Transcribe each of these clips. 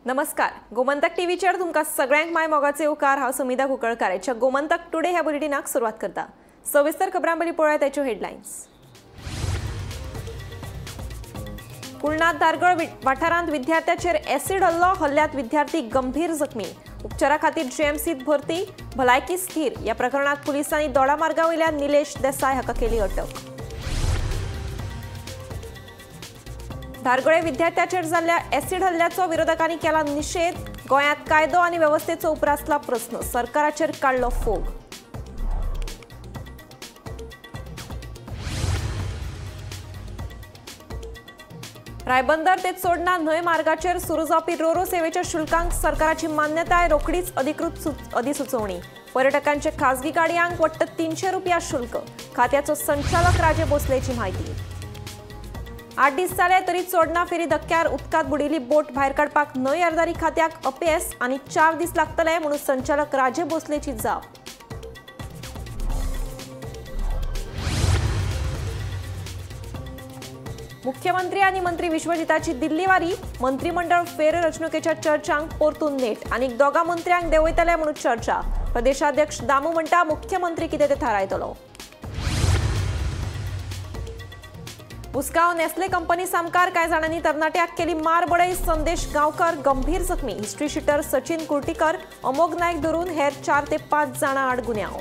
नमस्कार, गोमंतक टीव्हीचेर तुमकां सगळ्यांक my मोगाचे उपकार. हांव सुमिता कुंकळकार ह्या गोमंतक टुडे ह्या बुलेटिनाक सुरवात करता. सविस्तर खबरां बरी पळोवया त्याच्यो हेडलायन्स. कुळनाथ धारगळ वाठारांत विद्यार्थ्याचेर एसिड हल्लो, हल्ल्यात विद्यार्थी गंभीर जखमी, उपचारा खातीर जीएमसीत भरती, भलायकी स्थिर. ह्या प्रकरणात पुलिसांनी दोडामार्गा वयल्या निलेश देसाय हाका केली अटक. धारगळे विद्यार्थ्याचेर जाल्ल्या एसिड हल्ल्याचो विरोधकांनी केला निशेध. गोंयांत कायदो आनी वेवस्थेचो उप्रासला प्रस्न, सरकाराचेर काडलो फोग. रायबंदर ते चोडणा न्हंय मार्गाचेर सुरू जावपी रोरो सेवेच्या शुल्कांक सरकाराची मान्यताय, रोखडीच अधिकृत अधिसुचोवणी. पर्यटकांचे खासगी गाडयांक वट्ट 300 रुपया शुल्क, खात्याचो संचालक राजे भोसलेची म्हायती. 8 दीस जाले तरी चोडणा फेरी धक्क्यार उदकांत बुडिल्ली बोट भायर काडपाक न्हंय येरादारी खात्याक अपेस आनी 4 दीस लागतले म्हणून संचालक राजे भोसलेची जाप. मुख्यमंत्री आनी मंत्री विश्वजिताची दिल्लीवारी, मंत्रिमंडळ फेररचणुकेच्या चर्चांक परतून नेट, आनी दोगा मंत्र्यांक देंवयतले म्हणून चर्चा. प्रदेशाध्यक्ष दामू म्हणटा मुख्यमंत्री कितें ते थारायतलो. उसगांव नेस्ले कंपनी सामकार कांय जाणांनी तरणाट्याक केली मारबडय, संदेश गांवकर गंभीर जखमी, हिस्ट्री शिटर सचिन कुर्टीकर, अमोघ नायक धरून हेर 4 ते 5 जाणां आड गुन्यांव.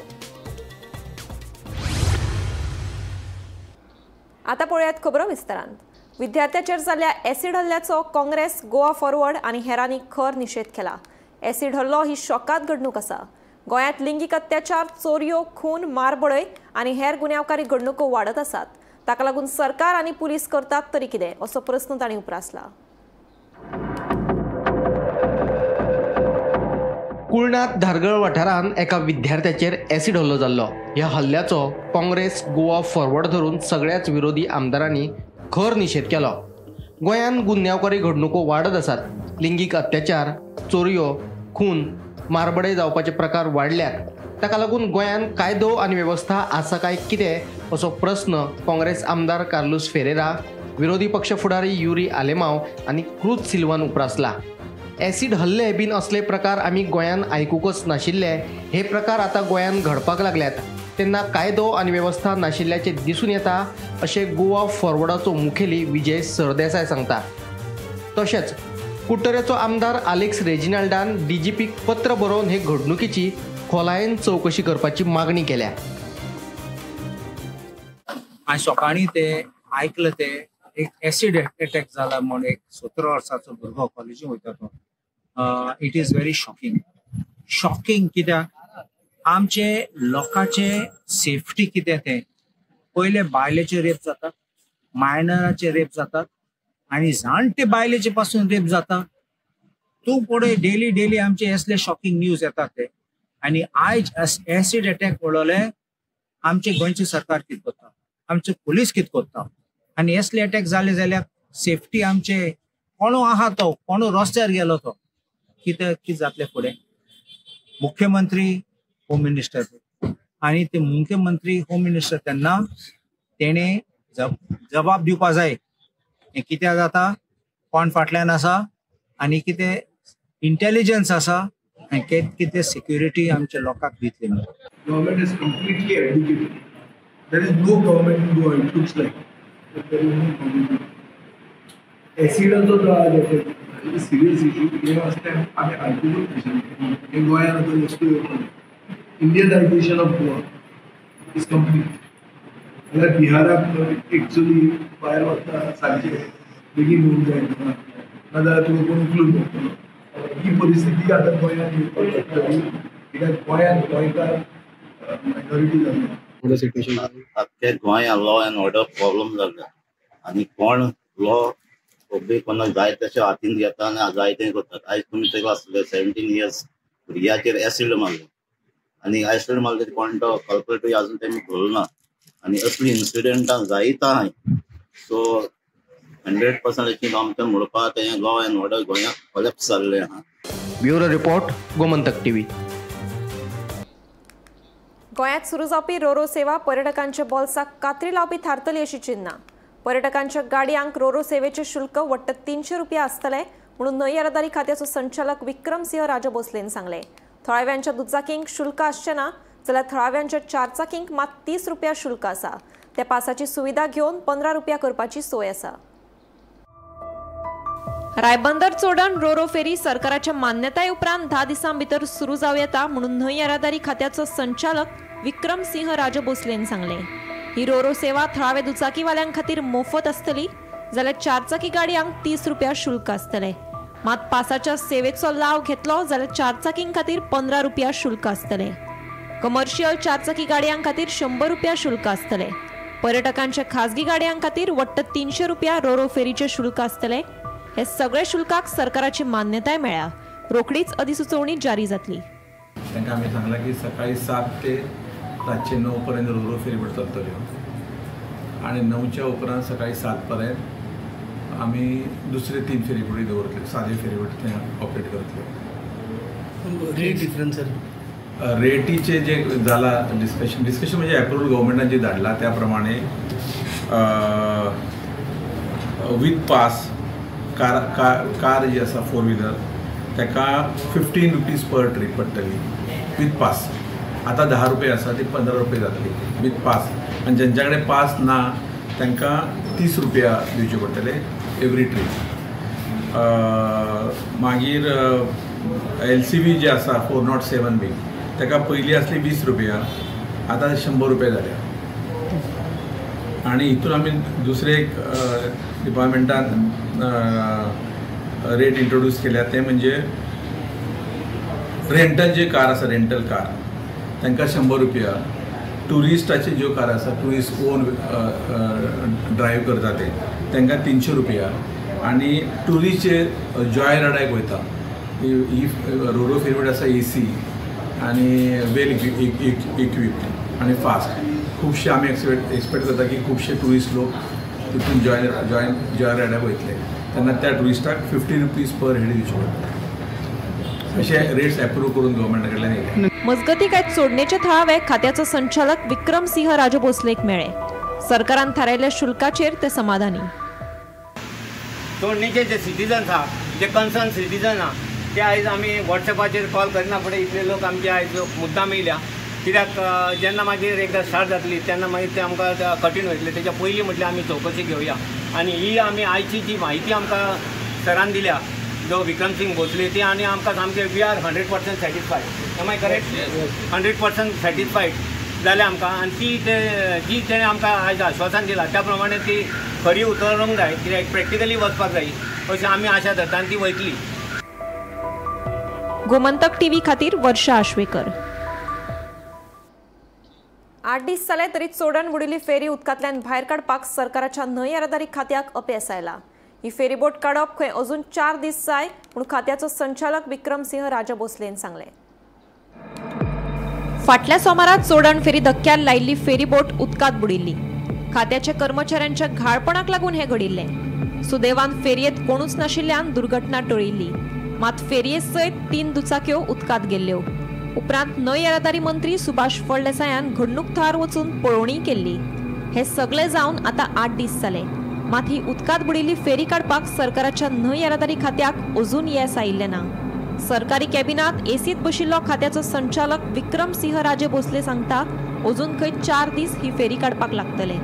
आतां पळयात खबरो विस्तारान. विद्यार्थ्याचेर जाल्ल्या एसिड हल्ल्याचो काँग्रेस, गोवा फॉरवर्ड आनी हेरांनी खर निशेध केला. एसिड हल्लो ही शॉकात घडणूक आसा. गोंयांत लिंगीक अत्याचार, चोरयो, खून, मारबडय आनी हेर गुन्यांवकारी घडणुको वाडत आसात. ताका लागून सरकार आनी पुलीस करतात तरी कितें, असो प्रस्न तांणी उप्रासला. कुळनाथ धारगळ वाठारांत एका विद्यार्थ्याचेर एसिड हल्लो जाल्लो. ह्या हल्ल्याचो काँग्रेस, गोवा फॉरवर्ड धरून सगळ्याच विरोधी आमदारांनी खर निशेध केलो. गोंयांत गुन्यांवकारी घडणुको वाडत आसात. लिंगीक अत्याचार, चोरयो, खून, मारबडय जावपाचे प्रकार वाडल्यात. ताका लागून गोंयांत कायदो आनी वेवस्था आसा काय कितें, असो प्रस्न काँग्रेस आमदार कार्लूस फेरेरा, विरोधी पक्ष फुडारी युरी आलेमाव आनी क्रूज सिल्वान उप्रासला. एसिड हल्ले बीन असले प्रकार आमी गोंयांत आयकूंकच नाशिल्ले. हे प्रकार आतां गोंयांत घडपाक लागल्यात तेन्ना कायदो आनी वेवस्था नाशिल्ल्याचें दिसून येता, अशें गोवा फॉरवर्डाचो मुखेली विजय सरदेसाय सांगता. तशेंच कुडटरेचो आमदार आलेक्स रेजिनाल्डान डीजीपीक पत्र बरोवन हे घडणुकेची खोलायेन चवकशी करपाची मागणी केल्या. आनी सकाळीं ते आयकले ते एक एसिड अटॅक जाला म्हूण एक 17 वर्साचो भुरगो कॉलेजीन वयता तो. It is very shocking. Shocking कित्याक आमचे लोकांचे सेफ्टी कितें तें पयले बायलेचे रेप जातात, मायनराचे रेप जातात आनी जाणटे बायलेचे पासून रेप जाता. तूं पळय डेली डेली आमचे असले शॉकिंग न्यूज येतात ते. आनी आयज एसिड अटॅक पळयले आमचे गोंयचे सरकार कितें करता, आमचे पुलीस कितें करता. आनी असले अटॅक जाले जाल्यार सेफ्टी आमचे कोणू आहा तो, कोणू रस्त्यार गेलो तो कितें कितें जातलें फुडें. मुख्यमंत्री, होम मिनिस्टर आनी ते मुख्यमंत्री होम मिनिस्टर तेन्ना तेणें जबाब दिवपा जाय हें कित्याक जाता, कोण फाटल्यान आसा आनी कितें इंटेलिजन्स आसा आनी कितें सिक्युरिटी आमच्या लोकांक दितली. Government is completely abdicated. There is no government in Goa, it looks like there is no government. एसिडाचो जो आज इफेक्ट सिरियस इशू, हे वास्ते आमी आयकूंकच नाशिल्लें. हे गोंयांत आतां वस्तू येवपाक Indianisation of Goa is complete. जाल्यार बिहाराक एक्चुअली भायर वता सांजचे बेगीन येवंक जाय, नाजाल्यार तुका कोण उखलून व्हरतलो. ही परिस्थिती आतां गोंयांत येवपाक लागतली, कित्याक गोंयांत गोंयकार मायनॉरिटी जाल्या. आख्खे गोंयांत लॉ एंड ऑर्डर प्रॉब्लम जाल्ले आनी कोण लॉ पब्लीक कोणाक जाय तशें हातीन घेता आनी जाय तें करतात. आयज तुमी चोयलां आसतलें 17 इयर्स भुरग्याचेर एसिड मारलो आनी एसिड मारले कोण तो कल्प्रेटूय आजून तेमी धरलो ना आनी असली इन्सिडंटां जायत आहाय. सो 100% आमकां म्हणपा तें लॉ एंड ऑर्डर गोंयांत कोलॅप्स जाल्लें आहा. Bureau report, Gomantak TV. गोंयांत सुरू जावपी रोरो सेवा पर्यटकांच्या बोल्साक कात्री लावपी थारतली अशी चिन्हां. पर्यटकांच्या गाडयांक रोरो सेवेचे शुल्क वट्ट 300 रुपया आसतले. म्हणून न्हंय येरादारी खात्याचो संचालक विक्रमसिंह राजभोसलेन सांगलें. थळाव्यांच्या दुचाकींक शुल्क आसचें ना जाल्यार थळाव्यांच्या चारचाकींक मात 30 रुपया शुल्क आसा. त्या पासाची सुविधा घेवन 15 रुपया करपाची सोय आसा. रायबंदर चोडण रोरो फेरी सरकाराच्या मान्यताये उपरांत 10 दिसां भितर सुरू जावं येता म्हणून न्हंय येरादारी खात्याचो संचालक विक्रमसिंह राजभोसलेन सांगलें. ही रोरो सेवा थळावे दुचाकीवाल्यां खातीर मोफत आसतली जाल्यार चारचाकी गाडयांक 30 रुपया शुल्क आसतलें. मात पासाच्या सेवेचो लाव घेतलो जाल्यार चारचाकीं खातीर 15 रुपया शुल्क आसतलें. कमर्शियल चारचाकी गाडयां खातीर 100 रुपया शुल्क आसतलें. पर्यटकांच्या खाजगी गाडयां खातीर वट्ट 300 रुपया रोरो फेरीचें शुल्क आसतलें. हे सगळे शुल्काक सरकाराची मान्यताय मेळ्ळ्या. रोखडीच अधिसुचोवणी जारी जातली. तांकां आमी सांगलां की सकाळी 7 ते रातचे 9 पर्यंत रोरो फेरी चलतल्यो आनी 9च्या उपरांत सकाळी 7 पर्यंत आमी दुसरे 3 फेरीबोटी दवरतले, सादे फेरीबोटी थंय ऑपरेट करतले. रेट डिफरन्स रेटीचे जे जाला डिस्कशन डिस्कशन म्हणजे एप्रुवल गव्हर्मेंटान जे धाडला त्या प्रमाणे विथ पास कार कार जी आसा 4 व्हिलर ताका 15 रुपीज पर ट्रीप पडटली विथ पास. आतां 10 रुपये आसा ती 15 रुपये जातली विथ पास. आनी जेंच्या कडेन पास ना तांकां 30 रुपया दिवचे पडटले एवरी ट्रीप. मागीर LCV जे आसा 407 बी ताका पयलीं आसली 20 रुपया, आतां 100 रुपया जाल्या. आनी हितून आमी दुसरे एक डिपार्टमेंटान रेट इंट्रोड्यूस केल्या ते म्हणजे रेंटल जे कार आसा, रेंटल कार तांकां 100 रुपया. ट्युरिस्टाचे ज्यो कार आसा, ट्युरिस्ट ओन ड्रायव्ह करता ते तांकां 300 रुपया. आनी ट्युरिस्ट जे जॉय रायडाक वयता, ही रोरो फेरीबोट आसा AC आनी वेल इक्विप्ड आनी फास्ट. खुबशे आमी एक्सपेक्ट करता की खुबशे ट्युरिस्ट लोक तितून जॉय जॉय जॉय रायडाक वयतले, तेन्ना त्या ट्युरिस्टाक 50 रुपीज पर हेड दिवचे पडटले. अशे रेट्स एप्रूव करून गव्हर्मेंटा कडल्यान येयले. मजगती काय चोडणेचे थळावे खात्याचो संचालक विक्रमसिंह राजभोसलेक मेळ्ळे. सरकारान थारायल्ल्या शुल्काचेर ते समाधानी. चोडणेचे जे सिटीजन्स आहा, जे कन्सर्न सिटीजन आहा, ते आयज आमी वॉट्सएपाचेर कॉल करिना फुडें इतले लोक आमचे आयज मुद्दाम येयल्या. कित्याक जेन्ना मागीर एकदां स्टार्ट जातली तेन्ना मागीर ते आमकां कठीण वयतले. तेच्या पयलीं म्हटल्यार आमी चवकशी घेवया. आनी ही आमी आयची जी म्हायती आमकां सरान दिल्या, जो विक्रमसिंग भोसले, ती आनी आमकां सामके we are 100% satisfied. Am I correct? 100% satisfied जालें आमकां. आनी ती ते जी तेणें आमकां आयज आश्वासन दिलां त्या प्रमाणे ती खरी उतरूंक जाय, कित्याक प्रॅक्टिकली वचपाक जाय अशें आमी आशा धरता आनी ती वयतली. गोमंतक टीव्ही खातीर वर्षा आश्वेकर. 8 दीस जाले तरी चोडण बुडिल्ली फेरी उदकांतल्यान भायर काडपाक सरकाराच्या न्हंय येरादारी खात्याक अपेस आयला. ही फेरीबोट काडप खंय अजून 4 दीस जाय म्हूण खात्याचो संचालक विक्रमसिंह राजभोसलेन सांगलें. फाटल्या सोमारा चोडण फेरी धक्क्यार लायिल्ली फेरीबोट उदकांत बुडिल्ली. खात्याच्या कर्मचाऱ्यांच्या घाळपणाक लागून हें घडिल्लें. सुदैवान फेरयेंत कोणूच नाशिल्ल्यान दुर्घटना टळिल्ली. मात फेरये सयत 3 दुचाक्यो उदकांत गेल्ल्यो. उपरांत न्हंय येरादारी मंत्री सुभाष फळदेसायान घडणूक थळार वचून पळोवणी केल्ली. हे सगळे जावन आतां 8 दीस जाले. मात ही उदकांत बुडिल्ली फेरी काडपाक सरकाराच्या न्हंय येरादारी खात्याक अजून येस आयिल्लें ना. सरकारी कॅबिनांत एसीत बशिल्लो खात्याचो संचालक विक्रमसिंह राजे भोसले सांगता अजून खंय 4 दीस ही फेरी काडपाक लागतले.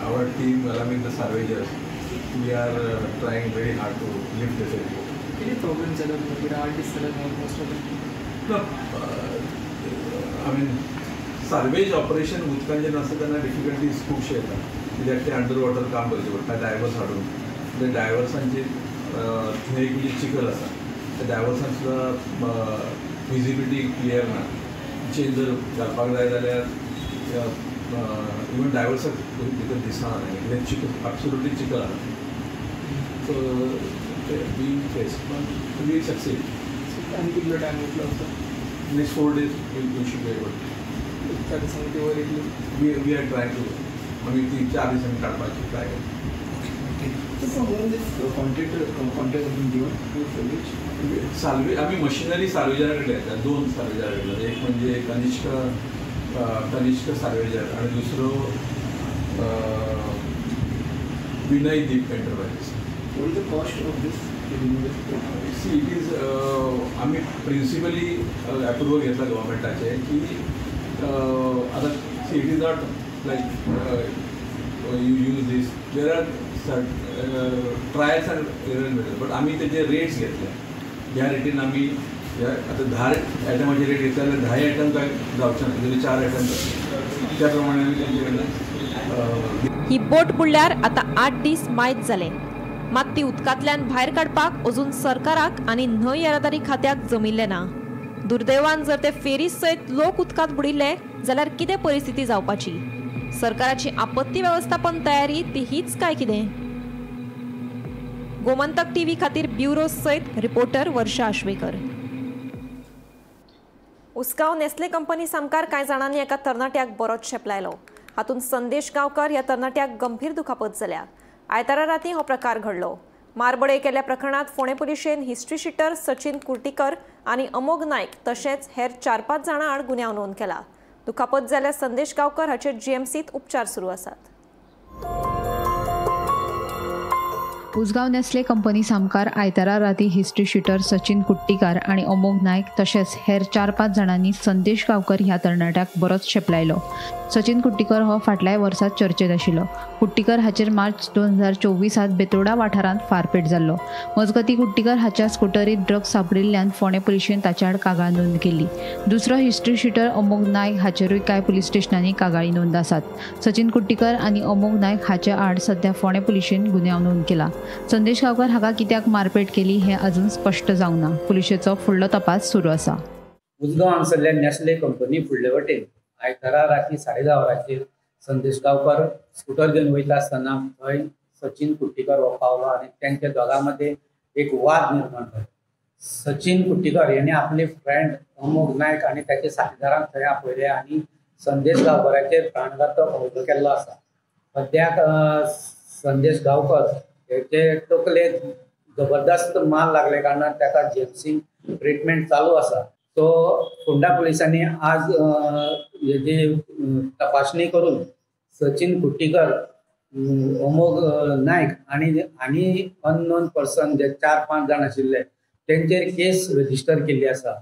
Our team along with the salvagers, we are trying very hard to lift the ferry. Any problems at all? Most of them. No, I mean, salvage operation उदकान जेन्ना आसता तेन्ना डिफिकल्टीज खुबशे येता, कित्याक ते अंडर वॉटर काम करचें पडटा, डायवर्स हाडून. ते डायवर्सांची थंय एक म्हणजे चिखल आसा, त्या डायवर्सान सुद्दां विजिबिलिटी क्लियर ना. चेन जर घालपाक जाय जाल्यार इवन डायवर्साक भितर दिसना, कित्याक चिखल, एब्सोल्युटली चिखल आसा. सो we face, पण we succeed. आनी कितलो टायम वयतलो असो? Next 4 days we should be able. 4 दिसांनी ती वयर येतली. We are trying to, आमी ती 4 दिसांनी काडपाची ट्राय करता. साल्वे आमी मशिनरी साल्वेजरा कडल्यान येता, 2 साल्वेजरा कडल्यान. एक म्हणजे कनिष्क कनिष्क साल्वेजर आनी दुसरो Vinay Deep enterprises. What is the cost of this? See it is आमी प्रिंसिपली एप्रुवल घेतला गव्हर्मेंटाचें की आतां see it is not like you use this, there are trials and error method, but आमी तेजे रेट्स घेतले. ह्या रेटीन आमी आतां 10 आयटमाचे रेट घेतले जाल्यार 10 आयटम काय जावचे ना, जाल्यार 4 आयटम जातले, त्या प्रमाणे आमी तेंचे कडल्यान. ही बोट बुडल्यार आतां 8 दीस मायत जाले, मात ती उदकांतल्यान भायर काडपाक अजून सरकाराक आनी न्हंय येरादारी खात्याक जमिल्लें ना. दुर्दैवान जर ते फेरी सयत लोक उदकांत बुडिल्ले जाल्यार कितें परिस्थिती जावपाची? सरकाराची आपत्ती वेवस्थापन तयारी ती हीच काय कितें? गोमंतक टीव्ही खातीर ब्युरो सयत रिपोर्टर वर्षा आश्वेकर. उसगांव नेस्ले कंपनी सामकार कांय जाणांनी एका तरणाट्याक बरोच शेपलायलो. हातूंत संदेश गांवकर ह्या तरणाट्याक गंभीर दुखापत जाल्या. आयतारा राती हो प्रकार घडलो. मारबडय केल्ल्या प्रकरणात फोंडें पुलिशेन हिस्ट्री शिटर सचिन कुर्टीकर आनी अमोघ नायक तशेंच हेर 4-5 जाणां आड गुन्यांव नोंद केला. दुखापत जाल्ल्या संदेश गांवकर हाचेर जीएमसीत उपचार सुरू आसात. उसगांव नेस्ले कंपनी सामकार आयतारा राती हिस्ट्री शिटर सचिन कुट्टीकार आनी अमोघ नायक तशेंच हेर 4-5 जाणांनी संदेश गांवकर ह्या तरणाट्याक बरोच शेपलायलो. सचिन कुट्टीकर हो फाटल्या वर्सात चर्चेत आशिल्लो. कुट्टीकर हाचेर मार्च 2024 बेतोडा वाठारांत फारपेट जाल्लो. मजगती कुट्टीकर हाच्या स्कुटरीत ड्रग्स सापडिल्ल्यान फोंडें पुलिशेन ताच्या आड कागाळ नोंद केली. दुसरो हिस्ट्री शिटर अमोघ नायक हाचेरूय कांय पुलीस स्टेशनांनी कागाळी नोंद आसात. सचिन कुट्टीकर आनी अमोघ नायक हाच्या आड सध्या फोंडें पुलिशेन गुन्यांव नोंद केला. संदेश गांवकर हाका कित्याक मारपेट केली हें अजून स्पश्ट जावंक ना. पुलिशेचो फुडलो तपास सुरू आसा. उसगांव हांगसरल्या नेस्ले कंपनी फुडले वटेन आयतारा राती 10:30 वरांचेर संदेश गांवकर स्कुटर घेवन वयता आसतना थंय सचिन कुट्टीकर हो पावलो आनी तेंच्या दोगां मदें एक वाद निर्माण जालो. सचिन कुट्टीकर यांनी आपले फ्रेंड अमोघ नायक आनी ताच्या साथीदारांक थंय आपयले आनी संदेश गांवकराचेर प्राणघातक हल्लो केल्लो आसा. सद्याक संदेश गांवकर हेचे तकलेक जबरदस्त मार लागले कारणान ताका जीएमसी ट्रिटमेंट चालू आसा. सो फोंडा पुलिसांनी आज हेजी तपासणी करून सचिन कुट्टीकर, अमोघ नायक आनी आनी अननोन पर्सन जे 4-5 जाण आशिल्ले तेंचेर केस रजिस्टर केल्ली आसा.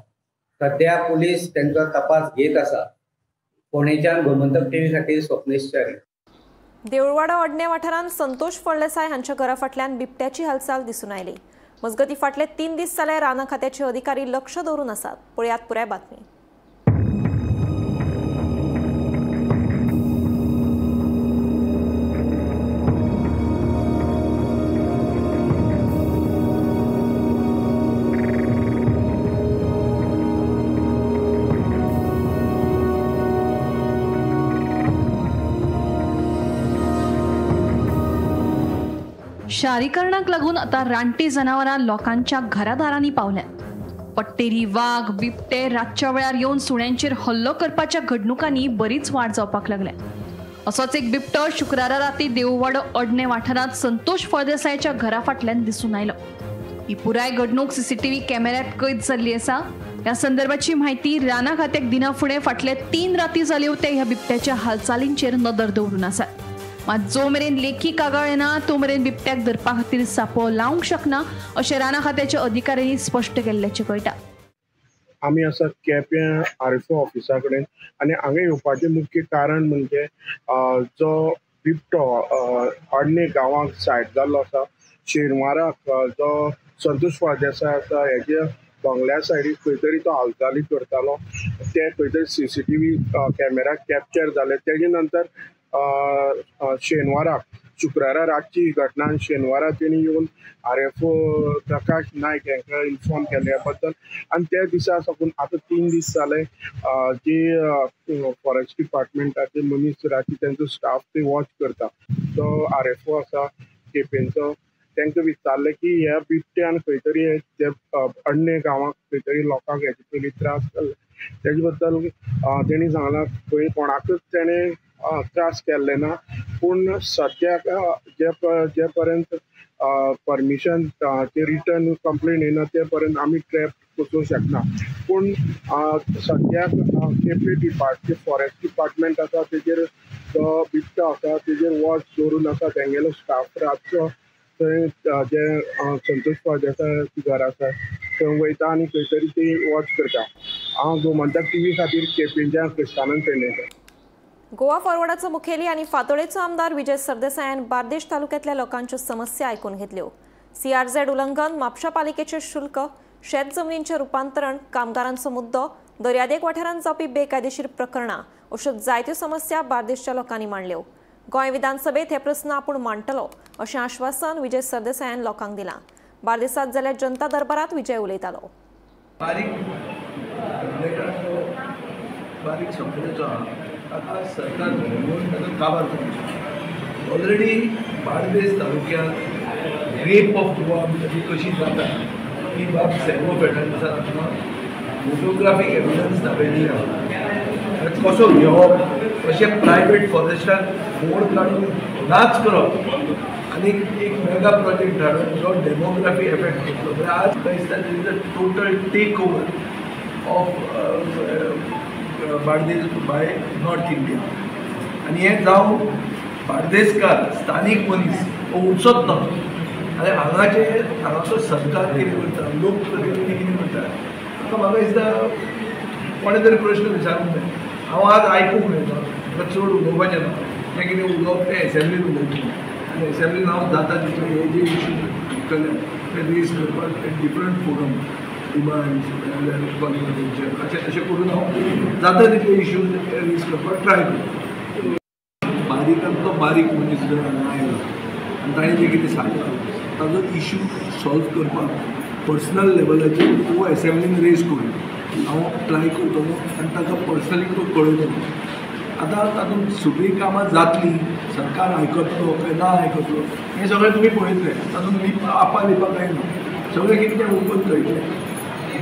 सद्या पुलीस तेंचो तपास घेत आसा. फोंडेच्यान गोमंतक टीव्ही खातीर स्वप्नेश च्यारी. देऊळवाडो अडणे वाठारांत संतोष फळदेसाय हांच्या घरा फाटल्यान बिबट्याची हालचाल दिसून आयली. मजगती फाटले 3 दीस जाले रानां खात्याचे अधिकारी लक्ष दवरून आसात. पळयात पुराय बातमी. शारीकरणाक लागून आता रानटी जनावरां लोकांच्या घरादारांनी पावल्यात. पट्टेरी, वाग, बिबटे रातच्या वेळार येवन सुण्यांचेर हल्लो करपाच्या घडणुकांनी बरीच वाड जावपाक लागल्या. असोच एक बिबटो शुक्रारा राती देऊळवाडो अडणे वाठारांत संतोष फळदेसायाच्या घरा फाटल्यान दिसून आयलो. ही पुराय घडणूक सीसीटीव्ही कॅमेऱ्यात कैद जाल्ली आसा. ह्या संदर्भाची म्हायती राना खात्याक दिना फुडें फाटले 3 राती जाल्यो ते ह्या बिबट्याच्या हालचालींचेर नदर दवरून आसात. मात जो मेरेन लेखी कागाळ येना तो मेरेन बिबट्याक धरपा खातीर सापो लावंक शकना अशें राना खात्याच्या अधिकाऱ्यांनी स्पश्ट केल्ल्याचें कळटा. आमी आसा केप्यां आरएफओ ऑफिसा कडेन आनी हांगा येवपाचें मुख्य कारण म्हणजे जो बिबटो अडणे गांवाक सायड जाल्लो आसा, शेनवाराक जो संतोष फळदेसाय आसा हेजे बंगल्या सायडीक खंय तरी तो हालचाली करतालो, ते खंय तरी सीसीटीव्ही कॅमेरा कॅप्चर जाले. तेजे नंतर शेनवाराक शुक्रारा रातची ही घटना आनी शेनवारा तेणी येवन आरएफओ प्रकाश नायक हांकां इन्फॉर्म केल्या बद्दल आनी त्या दिसा साकून आतां 3 दीस जाले जी फॉरेस्ट डिपार्टमेंटाचे मनीस रातची तेंचो स्टाफ ते वॉच करता. तो आरएफओ आसा केपेंचो, तांकां विचारलें की ह्या बिबट्यान खंय तरी ते अडणे गांवाक खंय तरी लोकांक हेचे पयलीं त्रास जाल्ले, तेजे बद्दल तेणी सांगलां खंय कोणाकूच तेणें त्रास केल्ले ना, पूण सद्याक जे पर्यंत परमिशन ते रिटर्न कंप्लेन येना ते पर्यंत आमी ट्रॅप वचूंक शकना. पूण सद्याक केपें डिपार्ट फॉरेस्ट डिपार्टमेंट आसा तेजेर जो बिबटो आसा तेजेर वॉच दवरून आसा, तेंगेलो स्टाफ रातचो थंय जे संतोष फळदेसाय घर आसा थंय वयता आनी खंय तरी ती वॉच करता. हांव गोमंतक टीव्ही खातीर केपेंच्यान कृष्णानंद पेडणेकर. गोवा फॉरवर्डाचो मुखेली आनी फातोडेचो आमदार विजय सरदेसायान बार्देश तालुक्यांतल्या लोकांच्यो समस्या आयकून घेतल्यो. सीआरझेड उल्लंघन, म्हापशा पालिकेचे शुल्क, शेत जमनींचें रुपांतरण, कामगारांचो मुद्दो, दर्यादेग वाठारांत जावपी बेकायदेशीर प्रकरणां अश्यो जायत्यो समस्या बार्देशच्या लोकांनी मांडल्यो. गोंय विधानसभेत हे प्रस्न आपूण मांडटलो अशें आश्वासन विजय सरदेसायान लोकांक दिलां. बार्देसांत जाल्यार जनता दरबारांत विजय उलयतालो. बारीक समजूचो आतां सरकार घेवन ताका काबार करचो. ऑलरेडी बार्देस तालुक्यांत रेप ऑफ गोवा म्हणजे कशी जाता ही बाब सॅल्वो फेर्नांडीसान आमकां फोटोग्राफीक एविडन्स दाखयल्ली आसा. कसो घेवप, कशें प्रायवेट फॉरेस्टाक फोड काडून नाच करप आनी एक मेगा प्रोजेक्ट हाडून जो डेमोग्राफी एफेक्ट करतलो. म्हणजे आज म्हाका दिसता is a total take over of Bardez by North India. आनी हें जावन बार्देसकार स्थानीक मनीस हो उरचोच ना. आनी हांगाचे हांगाचो सरकार कितें करता, लोकप्रतिनिधी कितें करता, आतां म्हाका दिसता कोणें तरी प्रश्न विचारूंक जाय. हांव आज आयकूंक मेळटा, म्हाका चड उलोवपाचें ना. जें कितें उलोवप तें एसेंब्लीन उलोवचें आनी एसेंब्लीन हांव जाता तितले हे जे इशू उरतले ते रेज करपाक डिफरंट फोरम डिमांड्स कॉन्वर्जेशन अशें अशें करून हांव जाता तितले इश्यूज रेज करपाक ट्राय करता. बारीकांतलो बारीक मनीस जर हांगा आयलो आनी ताणें जें कितें सांगलां ताजो इश्यू सॉल्व करपाक पर्सनल लेवलाचेर तो एसेंब्लीन रेज करून हांव ट्राय करतलो आनी ताका पर्सनली तो कळयतलो. आतां तातूंत सगळीं कामां जातलीं, सरकार आयकतलो काय ना आयकतलो हें सगळें तुमी पळयतलें. तातूंत लिपा आपा लिपा कांय ना, सगळें कितें तें ओपन कळटलें.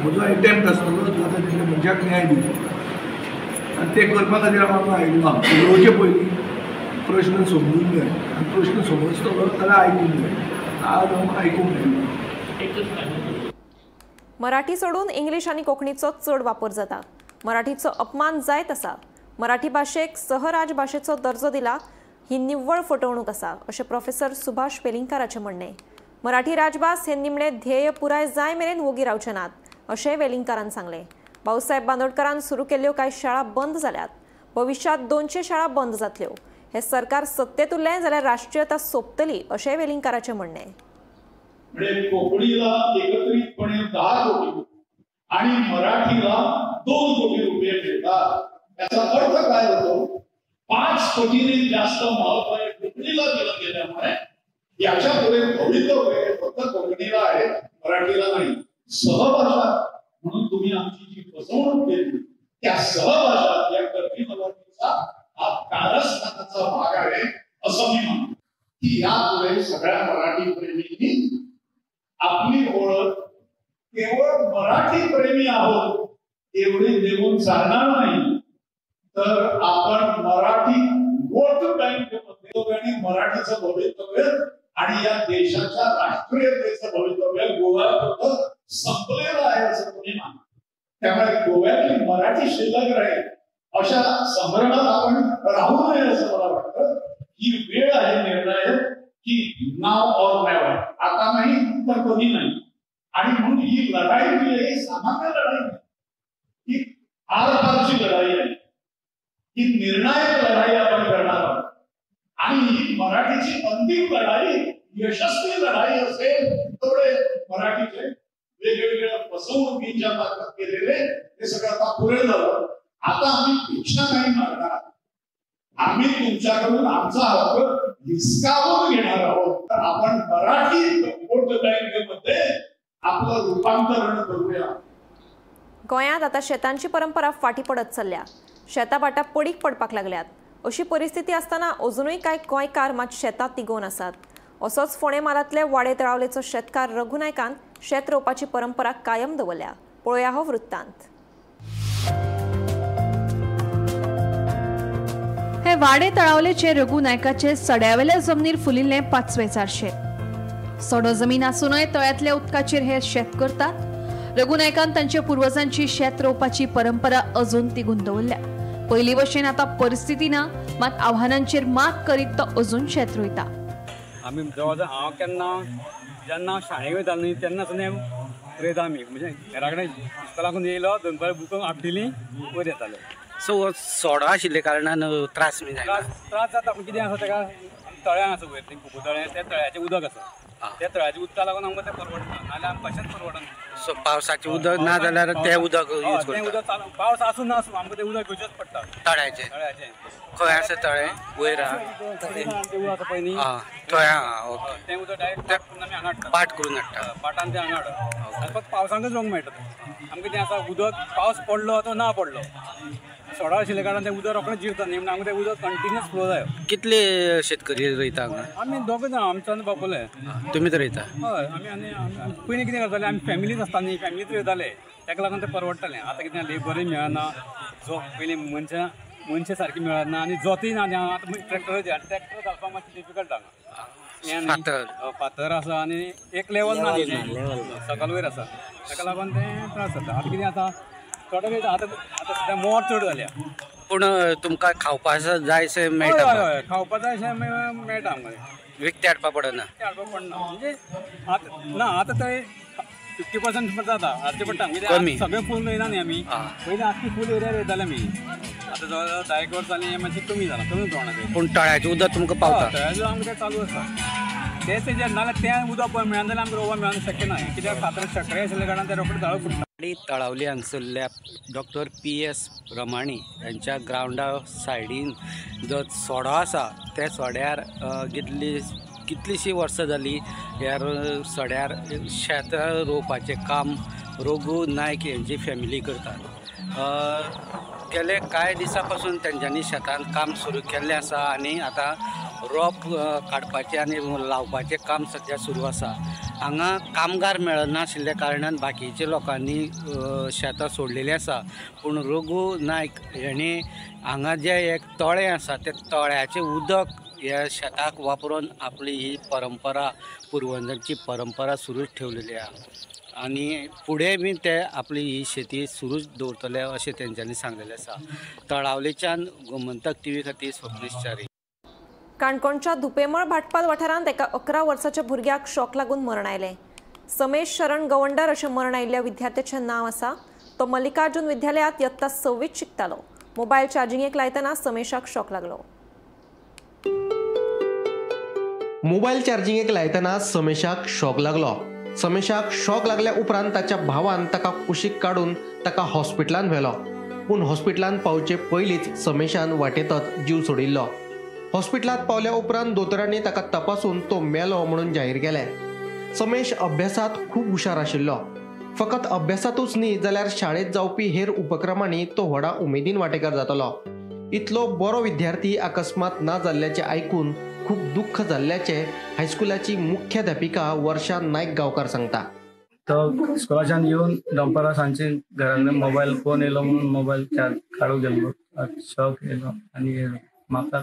म्हजो एटेम्प्ट आसतलो जाता तितले मनशाक न्याय दिवपाक आनी तें करपा खातीर हांव हांगा आयलो ना. उलोवचे पयलीं प्रश्न समजूंक जाय आनी प्रश्न समजतलो जाल्यार आयकूंक जाय. आज हांव आयकूंक मेळना. मराठी सोडून इंग्लीश आनी कोंकणीचो चड वापर जाता. मराठीचो अपमान जायत आसा. मराठी भाशेक सहराजभाशेचो दर्जो दिला ही निव्वळ फटवणूक आसा अशें प्रोफेसर सुभाष वेलिंगकाराचें म्हणणें. मराठी राजभास हे निमणे ध्येय पुराय जाय मेरेन वोगी रावचे नात अशें वेलिंगकारान सांगलें. भाऊसाहेब बांदोडकरान सुरू केल्ल्यो कांय शाळा बंद जाल्यात. भविश्यांत 200 शाळा बंद जातल्यो. हे सरकार सत्तेत उरलें जाल्यार राष्ट्रीयता सोंपतली अशें वेलिंगकाराचें म्हणणें. म्हणजे कोकणीला एकत्रितपणे 10 कोटी आणि मराठीला 2 कोटी रुपये मिळतात. याचा अर्थ काय होतो, 5 कोटीने जास्त महत्व हे कोकणीला दिलं गेल्यामुळे याच्या पुढे भवितव्य फक्त कोकणीला आहे, मराठीला नाही. सहभाषा म्हणून तुम्ही आमची जी फसवणूक केली त्या सहभाषा या टर्मिनॉलॉजीचा हा कारस्थानाचा भाग आहे असं मी म्हणतो. की यापुढे सगळ्या मराठी प्रेमींनी आपली ओळख केवळ मराठी प्रेमी आहोत एवढी देऊन चालणार नाही, तर आपण मराठी वोट बँकेमध्ये आणि मराठीचं भवितव्य आणि या देशाच्या राष्ट्रीयतेचं भवितव्य गोव्यात संपलेलं आहे असं कोणी मानत. त्यामुळे गोव्यातली मराठी शिल्लक राहील अशा संभ्रमात आपण राहू नये असं मला वाटतं. ही वेळ आहे निर्णायक की नाव ऑर नेव्हर, आता नाही तर कधी नाही. आणि म्हणून ही लढाई ही सामान्य लढाई नाही, ही आरपारची लढाई आहे, ही निर्णायक लढाई आपण करणार आहोत. आणि ही मराठीची अंतिम लढाई यशस्वी लढाई असेल तेवढे मराठीचे वेगवेगळ्या फसवणुकीच्या मार्फत केलेले हे सगळं आता पुरे झालं. आता आम्ही भिक्षा नाही मागणार, आम्ही तुमच्याकडून आमचा हक्क हिसकावून घेणार आहोत. तर आपण मराठी वोट बँकेमध्ये आपलं रूपांतरण करूया. गोंयांत आता शेतांची परंपरा फाटी पडत चल्ल्या. शेतां भाटां पडीक पडपाक लागल्यात. अशी परिस्थिती आसतना अजुनूय कांय गोंयकार मात शेतां तिगोवन आसात. असोच फोंडें म्हालांतले वाडे तळावलेचो शेतकार रघु नायकान शेत रोवपाची परंपरा कायम दवरल्या. पळोवया हो वृत्तांत. हे वाडे तळावलेचे रघु नायकाचे सड्यावेल्या जमनीर फुलिल्लें 5वेंचार शेत. सडो जमीन आसूनय तळ्यांतल्या उदकाचेर हे शेत करतात. रघु नायकान तांच्या पुर्वजांची शेत रोवपाची परंपरा अजून तिगून दवरल्या. पयलीं भशेन आतां परिस्थिती ना, मात आव्हानांचेर मात करीत तो अजून शेत रोयता. आमी जवळ जवळ हांव केन्ना जेन्ना शाळेक वयतालो न्ही तेन्ना सुद्दां रोयता आमी, म्हणजे घरा कडेन इस्कोलाकून येयलो दनपार बुकां आपटिली वयर येताले. सो सडो आशिल्ल्या कारणान त्रास बी जायना? त्रास जाता, पूण कितें आसा तेका तळ्यां आसा वयर, खुबू तळें, त्या तळ्याचें उदक आसा, त्या तळ्याच्या उदका लागून आमकां तें परवडना, नाजाल्यार आमकां कशेंच परवडना. सो पावसाचें उदक ना जाल्यार तें उदक यूज करता? तें उदक चालू, पावस आसूं ना आसूं आमकां तें उदक घेवचेंच पडटा. तळ्याचें? तळ्याचें. खंय आसा तळें? वयर देवूळ आसा पळय न्ही, थंय. आं ओके. तें उदक डायरेक्ट करून आमी हांगा हाडटा, पाट करून हाडटा, पाटान तें हांगा हाडटा. आनी फक्त पावसांतच रोवंक मेळटा तें आमकां. तें आसा उदक पावस पडलो तो ना पडलो, सडो आशिल्ल्या कारणान तें उदक रोखडें जिरता न्ही, म्हणून आमकां तें उदक कंटिन्युअस फ्लो जाय. कितले शेतकरी रोयता हांगा? आमी दोग जाण, आमचो आनी बापोले. तुमी तर रोयता? हय, आमी आनी पयलीं कितें करताले आमी फॅमिलीच आसता न्ही, फॅमिलीच रोयताले, ताका लागून तें परवडटालें. आतां कितें लेबरूय मेळना, जो पयलीं मनशां सारकी मेळना आनी जोतूय ना. आतां ट्रॅक्टर ट्रॅक्टर घालपाक मातशें डिफिकल्ट हांगा, फातर आसा आनी एक लेवल ना, सकल वयर आसा, ताका लागून तें त्रास जाता. आतां कितें आतां थोडो वेळ आतां आतां सद्या मोर चड जाल्या. पूण तुमकां खावपा जाय अशें मेळटा? हय, खावपा जाय अशें मेळटा आमकां, विकतें हाडपा पडना? विकतें हाडपा पडना, म्हणजे आतां ना, आतां ते 50% जाता हाडचें पडटा. कमी सगळें फूल रोयना न्ही आमी, पयलीं आख्खी फूल एरिया रोयताले आमी, आतां जवळ जवळ 10 वर्स जालीं हें मातशें कमी जालां, कमी प्रमाणांत. पूण तळ्याचें उदक तुमकां पावता? तळ्याचें आमकां तें चालू आसा, तेंच तेजेर, नाजाल्यार तें उदक पळय मेळना जाल्यार आमकां रोवपाक मेळना शक्य ना, कित्याक फातर शक्करे आशिल्ल्या कारणान तें रोखडें जाळो फुट्टा. तळावली हांगसरल्या डॉक्टर PS Ramani यांच्या ग्रावंडा सायडीन जो सडो आसा त्या सड्यार कितलीशीं वर्सां जालीं ह्या सड्यार शेतां रोवपाचें काम रघु नायक यांची फॅमिली करतात. गेले कांय दिसां पासून तेंच्यांनी शेतान काम सुरू केल्लें आसा आनी आतां रोप काडपाचें आनी लावपाचें काम सद्या सुरू आसा. हांगा कामगार मेळनाशिल्ल्या कारणान बाकीच्या लोकांनी शेतां सोडलेलीं आसा, पूण रघु नायक हेणी हांगा जें एक तळें आसा त्या तळ्याचें उदक ह्या शेताक वापरून आपली ही परंपरा, पुर्वजांची परंपरा सुरूच ठेवलेली आसा आनी फुडें बी ते आपली ही शेती सुरूच दवरतले अशें तेंच्यांनी सांगलेलें आसा. तळावलेच्यान गोमंतक टीव्ही खातीर स्वप्नेश च्यारी. काणकोणच्या धुपेमळ भाटपाल वाठारांत एका 11 वर्साच्या भुरग्याक शॉक लागून मरण आयलें. समेश शरण गवंडर अशें मरण आयिल्ल्या विद्यार्थ्याचें नांव आसा. तो मल्लिकार्जुन विद्यालयांत यत्ता 6वींत शिकतालो. मोबायल चार्जिंगेक लायतना समेशाक शॉक लागलो. मोबायल चार्जिंगेक लायतना समेशाक शॉक लागलो. समेशाक शॉक लागल्या उपरांत ताच्या भावान ताका कुशीक काडून ताका हॉस्पिटलांत व्हेलो, पूण हॉस्पिटलांत पावचे पयलींच समेशान वाटेतच जीव सोडिल्लो. हॉस्पिटलांत पावल्या उपरांत दोतोरांनी ताका तपासून तो मेलो म्हणून जाहीर केलें. समेश अभ्यासांत खूब हुशार आशिल्लो. फकत अभ्यासांतूच न्ही जाल्यार शाळेंत जावपी हेर उपक्रमांनी तो व्हडा उमेदीन वांटेकार जातालो. इतलो बरो विद्यार्थी अकस्मात ना जाल्ल्याचें आयकून खूब दुख्ख जाल्ल्याचें हायस्कुलाची मुख्याध्यापिका वर्षा नायक गांवकार सांगता. तो स्कुलाच्यान येवन दनपारां सांजचे घरा कडेन मोबायल फोन येयलो म्हणून मोबायल चार्ज काडूंक गेल्लो, शॉक येयलो आनी म्हाका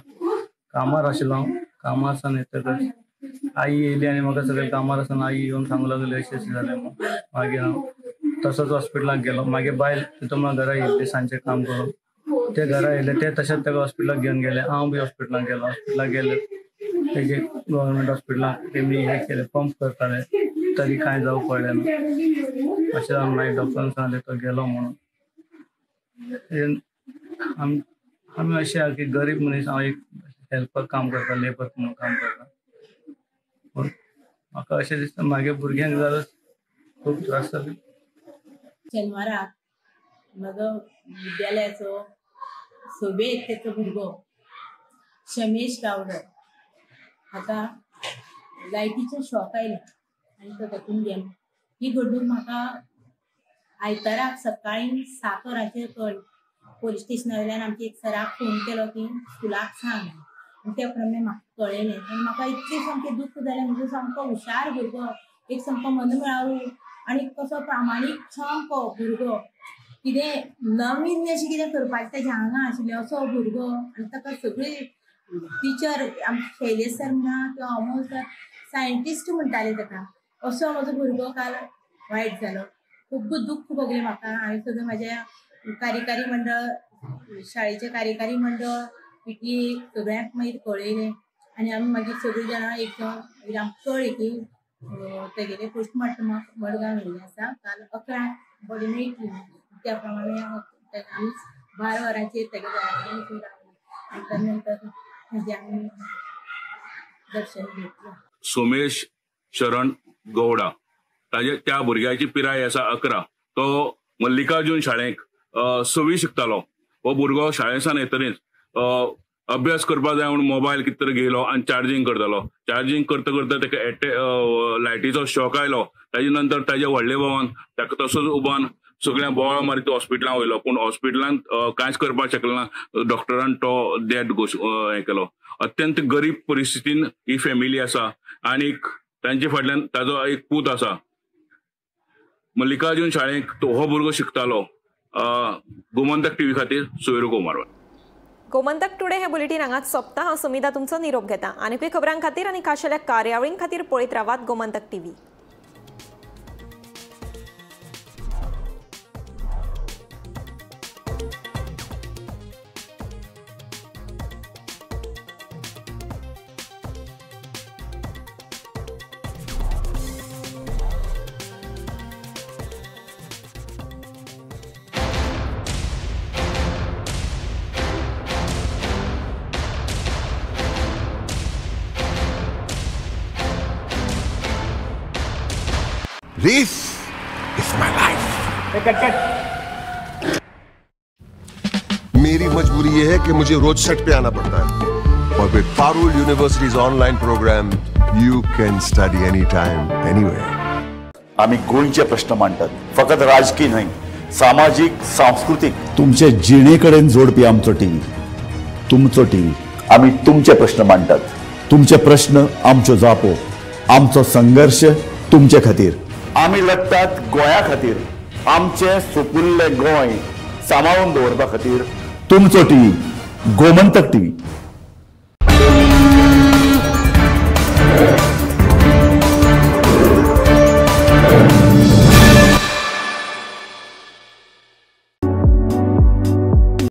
कामार आशिल्लो हांव, कामार सावन येतकच आई येयली आनी म्हाका सगळें कामार आसून आई येवन सांगूंक लागली अशें अशें जालें म्हणून. मागीर हांव तसोच हॉस्पिटलाक गेलो. मागीर बायल तितून घरा येयल्ली सांजचें काम करून, ते घरा येयले ते तशेंच ताका हॉस्पिटलाक घेवन गेले. हांव बी हॉस्पिटलाक गेलो. हॉस्पिटलाक गेले तेजे गव्हर्मेंट हॉस्पिटलाक तेमी हें केलें, पंप करताले, तरी कांय जावंक पडलें ना. अशें जावन मागीर डॉक्टरान सांगलें तो गेलो म्हणून. आमी अशें आहा की गरीब मनीस, हांव एक हेल्पर काम करता, लेबर म्हणून काम करता, पूण म्हाका अशें दिसता मागे भुरग्यांक जाल्यार खूब त्रास जाले. शेनवाराक म्हजो विद्यालयाचो 6वे यत्तेचो भुरगो शमेश गावडर हाका लायटीचो शॉक आयलो आनी तो तातूंत गेलो. ही घडणूक म्हाका आयताराक सकाळी 7 वरांचेर कळ्ळी. पोलीस स्टेशना वयल्यान आमच्या एक सराक फोन केलो की स्कुलाक सांग, आनी त्या प्रमाणे म्हाका कळ्ळें. आनी म्हाका इतलें सामकें दुख्ख जालें, म्हणजे सामको हुशार भुरगो, एक सामको मनमेळावू आनी कसो प्रामाणीक सामको भुरगो, कितें नवीन अशें कितें करपाचें तेज्या आंगा आशिल्लें असो भुरगो. आनी ताका सगळी टिचर आमचे शैलेश सर म्हणा किंवा अमोल सर सायंटिस्ट म्हणटाले ताका, असो म्हजो भुरगो काल वायट जालो. खूब दुख्ख भोगलें म्हाका. हांवें सगळें म्हाज्या कार्यकारी मंडळ, शाळेचें कार्यकारी मंडळ, पीटीए सगळ्यांक मागीर कळयलें. आनी आमी मागीर सगळीं जाणां एक मागीर आमकां कळ्ळें की तेगेलें पोस्टमार्टमाक मडगांव व्हेल्लें आसा, काल 11 बॉडी मेळटली. त्या प्रमाणे आमी 12 वरांचेर तेगे घरा कडेन वचून रावली आनी त्या नंतर तेजें आमी दर्शन घेतलें. सोमेश शरण गौडा, ताजे त्या भुरग्याची पिराय आसा 11. तो मल्लिकार्जून शाळेक 6वी शिकतालो. हो भुरगो शाळेसान येतरीच अभ्यास करपाक जाय म्हणून मोबायल कितें तरी घेयलो आनी चार्जींग करतालो. चार्जींग करता करता ताका लायटीचो शॉक आयलो. ताजे नंतर ताज्या व्हडले भावान ताका तसोच उबान सगळ्यांक बोवाळ मारीत हॉस्पिटलान वयलो, पूण हॉस्पिटलान कांयच करपाक शकलें ना. डॉक्टरान तो डेथ हें केलो. अत्यंत गरीब परिस्थितीन ही फॅमिली आसा आनी तांचे फाटल्यान ताजो एक पूत आसा. मल्लिकार्जून शाळेक हो भुरगो शिकतालो. गोमंतक टीव्ही खातीर सोयरू कुमार. गोमंतक टुडे हे बुलेटीन हांगाच सोंपता. हांव सुमिता तुमचो निरोप घेता. आनीकूय खबरां खातीर आनी खाशेल्या कार्यावळीं खातीर पळयत रावात Gomantak TV. This is my life. Cut cut. मेरी मजबूरी ये है कि मुझे रोज सेट पे आना पड़ता है, और with Parul University's online program, you can study anytime, anywhere. आम्ही गोंयचे प्रश्न मांडतात, फकत राजकीय न्हय, सामाजीक, सांस्कृतीक. तुमचे जिणेकडेन जोडपी आमचो टीव्ही, तुमचो टीव्ही. आम्ही तुमचे प्रश्न मांडतात, तुमचे प्रश्न आमच्यो जापो, आमचो संघर्ष तुमचे खातीर. आमी लढतात गोंया खातीर, आमचे सुपुल्ले गोंय सांबाळून दवरपा खातीर. तुमचो टीव्ही, गोमंतक टीव्ही.